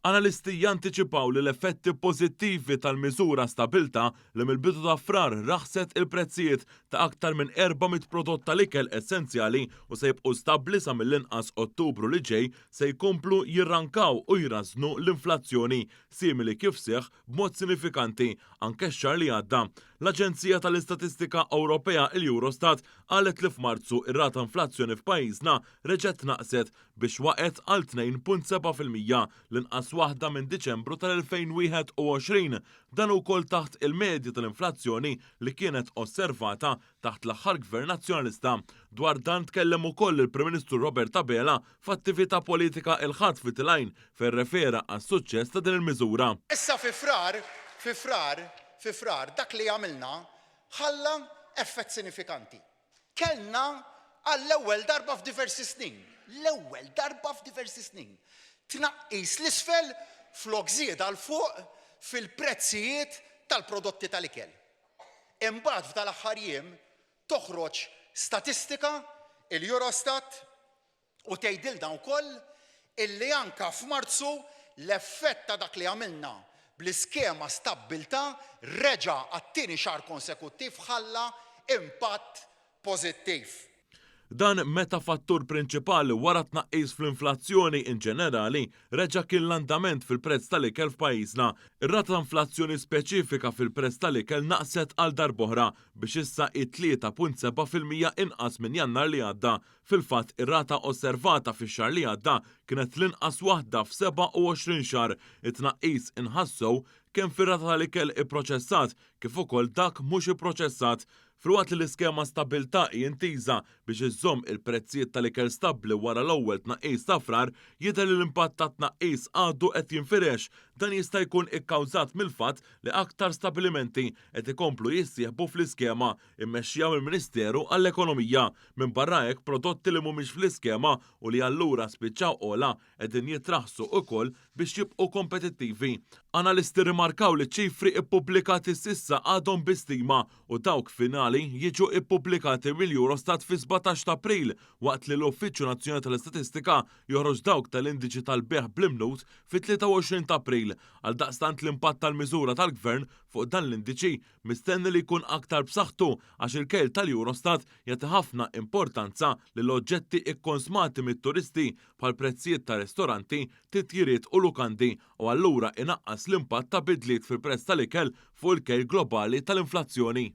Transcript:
Analisti jantiċipaw li l-effetti pożittivi tal-miżura Stabbiltà li mill-bidu ta' Frar raħset il-prezzijiet ta' aktar minn 400 prodott tal-ikel essenzjali u se jibqgħu stabbli sa mill-inqas Ottubru li ġej se jkomplu jirrankaw u jrażżnu l-inflazzjoni, simili kif seħħ b'mod sinifikanti anke x-xahar li għadda. L-Aġenzija tal-Istatistika Ewropea, il-Eurostat, qalet li f'Marzu r-rata inflazzjoni f'pajjiżna reġgħet naqset biex waqgħet għal 2.7%, l-inqas waħda minn Diċembru tal-2021. Dan hu wkoll taħt il-medja tal-inflazzjoni li kienet osservata taħt l-aħħar Gvern Nazzjonalista. Dwar dan tkellem ukoll il-Prim Ministru Robert Abela f'attività politika il-Ħadd fi Tilgħin fejn rrefera għas-suċċess ta' din il-miżura. Issa fi Frar, fi Frar, fi Frar, dak li għamilna ħalla effett sinifikanti. Kellna għall-ewwel darba f'diversi snin, l-ewwel darba f'diversi snin, tnaqqis 'l isfel flok żieda 'l fuq fil-prezzijiet tal-prodotti tal-ikel. Imbagħad f'dal-aħħar jiem toħroġ statistika, il-Eurostat, U tgħidilna wkoll illi anke f'Marzu l-effett ta' dak li għamilna bl-iskema Stabbiltà reġa' għat-tieni xahar konsekuttiv ħalla impatt pożittiv. Dan meta fattur prinċipali wara t-tnaqqis fl-inflazzjoni inġenerali reġa' kien l-andament fil-prezz tal-ikel f'pajjiżna. Ir-rata ta' inflazzjoni speċifika fil-prezz tal-ikel naqset għal darb'oħra biex issa hi 3.7% inqas minn Jannar li għadda. Fil-fatt, ir-rata osservata fix-xahar li għadda kienet l-inqas waħda f'27 xahar. It-tnaqqis inħass sew kemm fir-rata tal-ikel ipproċessat kif ukoll dak mhux ipproċessat. Filwaqt li l-iskema Stabbiltà hi intiża biex iżżomm il-prezzijiet tal-ikel stabbli wara l-ewwel tnaqqis ta' Frar, jidher li l-impatt tat-tnaqqis għadu qed jinfirex. Dan jista' jkun ikkawżat mill-fatt li aktar stabbilimenti qed ikomplu jissieħbu fl-iskema immexxija mill-Ministeru għall-Ekonomija. Minbarra hekk, prodotti li mhumiex fl-iskema u li allura spiċċaw ogħla qegħdin jitraħħsu ukoll biex jibqgħu kompetittivi. Analisti rrimarkaw li ċ-ċifri ppubblikati s'issa għadhom bi stima u dawk finali jiġu ppubblikati mill-Eurostat fis-17 ta' April waqt li l-Uffiċċju Nazzjonali tal-Istatistika joħroġ dawk tal-indiċi tal-bejgħ bl-imnut fit-23 ta' April. Għaldaqstant l-impatt tal-miżura tal-Gvern fuq dan l-indiċi mistenni li jkun aktar b'saħħtu għax il-kejl tal-Eurostat jagħti ħafna importanza lil oġġetti kkonsmati mit-turisti bħal prezzijiet ta' ristoranti, titjiriet u lukandi u allura inaqqas l-impatt ta' bidliet fil-prezz tal-ikel fuq il-kejl globali tal-inflazzjoni.